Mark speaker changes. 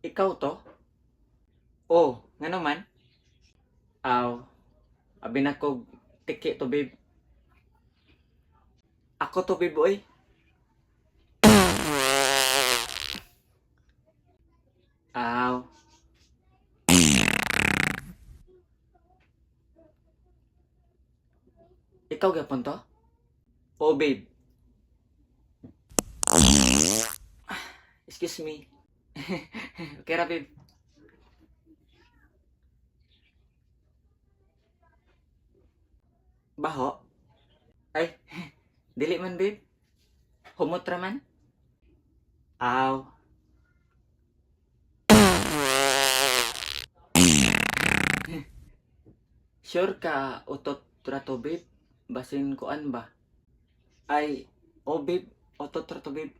Speaker 1: Ikaw to? Oh, ngano man? Aw, abi na kog tiki to, babe. Ako to, babe, oy. Aw. Ikaw gyapon to? Oh, babe. Excuse me. Okay ra, babe. Baho? Ay, dili man, babe. Humot ra man. Aw. Sure ka utot ra to, babe? Basin kuan ba? Ay, oh babe, utot ra to, babe.